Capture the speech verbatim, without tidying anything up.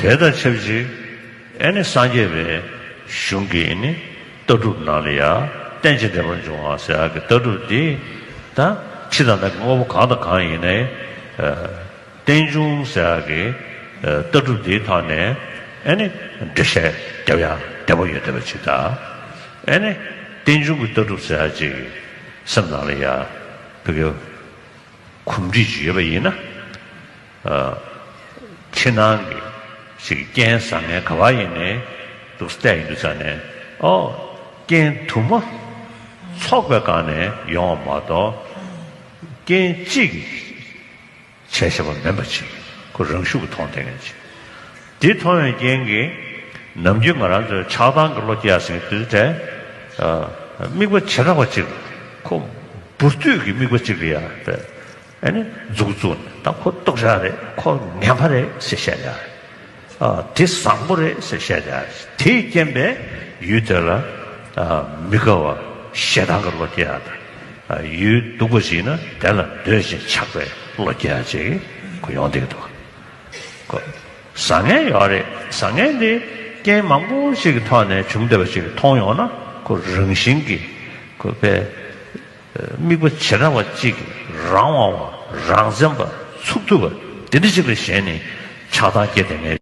དེ་དང་ཆབས་ཅིག་ཨེ་ནི་སངས་རྒྱས་པའི་གཞུང་གི་ཨེ་ནི་ལྟ་གྲུབ་ནང་ལ་ཡ་རྟེན་ཅིང་འབྲེལ་པར་འབྱུང་བ་ཟེར་ཡག་གི་ལྟ་གྲུབ་འདི་ད་ཕྱི་དང་ནང་གི་དངོས་པོ་གང་དང་གང་ཡིན་ནའི་རྟེན་འབྱུང་ཟེར་ཡག་གི་ལྟ་གྲུབ་འདིའི་ཐོག་ནས་ཨེ་ནི་འགྲེལ་བཤད་རྒྱབ་ཡག་བདེ་པོ་ཡོད་བསྡད་པ་ཅིག་དང་། ཨེ་ནི་རྟེན་འབྱུང་གི་ལྟ་གྲུབ་ཟེར་ཡག་ཅིག་སེམས་ནང་ལ་ཡ་བོད་ཀྱི་གོམས་འདྲིས་ཅིག་ཡོད་པ་ཡིན་ན། ཨ། ཕྱི་ནང་གི་ཅིག་རྐྱེན་བཟང་ངན་ག་བ་ཡིན་ནའི་འདུག་སྟེ་ཡིན་དུས་ཙང་ནས་ཨོ་རྐྱེན་དུ་མ་ཚོགས་པའི་སྒང་ནས་ཡོང་བ་མ་གཏོགས་རྐྱེན་གཅིག་གིས་བྱས་བྱས་པ་མིན་པ་ཅིག་ཁོ་རང་ཤུགས་ཀྱིས་མཐོང་བསྡད་མཁན་ཅིག་འདི་མཐོང་བའི་རྐྱེན་གྱིས་ནམ་རྒྱུན་ང་རང་ཚོས་ཆགས་སྡང་གི་བློ་སྐྱེ་ཡག་ཟེར་མཁན་དེ་ཚོ་དམིགས་པ་བྱེ་བྲག་པ་ཅིག་ཁོ་འབུར་དོད་ཀྱི་དམིགས་པ་ཅིག་ལ་ཡ་ཨ་ནི་མཛུབ་བཙུགས་ནས་ད་ཁོ་སྟོབས་ཆག་རེད། ཁོ་ངན་པ་རེད་ཟེར་བཤད་ཡ་རེད། ཨ། དེ་བཟང་པོ་རེད་ཟེར་བཤད་ཡ་རེད། དེས་རྐྱེན་པས་ཡུལ་དེ་ལ་ཨ། མི་དགའ་བ་ཞེ་སྡང་གི་བློ་སྐྱེ་ཡ་དང་། ཨ། ཡུལ་སྡུག་པ་ཞིག་ན་དེ་ལ་འདོད་ཅིང་ཆགས་པའི་བློ་སྐྱེ་ཡ་ཅིག་ཁོ་ཡོང་བསྡད་ཀྱི་འདུག་ཁོ་བཟང་ངན་ཡོད་རེད། བཟང་ངན་དེ་རྐྱེན་མང་པོ་ཞིག་གི་ཐོག་ནས་བྱུང་བསྡད་པ་ཞིག་མཐོང་ཡོང་ན་ཁོ་རང་བཞིན་གྱིས་ཁོ་དཔེ། དམིགས་པ་བྱེ་བྲག་པ་གཅིག་གིས་རང་དབང་བ་རང་བཙན་པ་ཚུགས་ཐུབ་པ་དེ་འདྲ་ཅིག་ལ་ཞེན་ནས་ཆགས་སྡང་སྐྱེ་བསྡད་མཁན་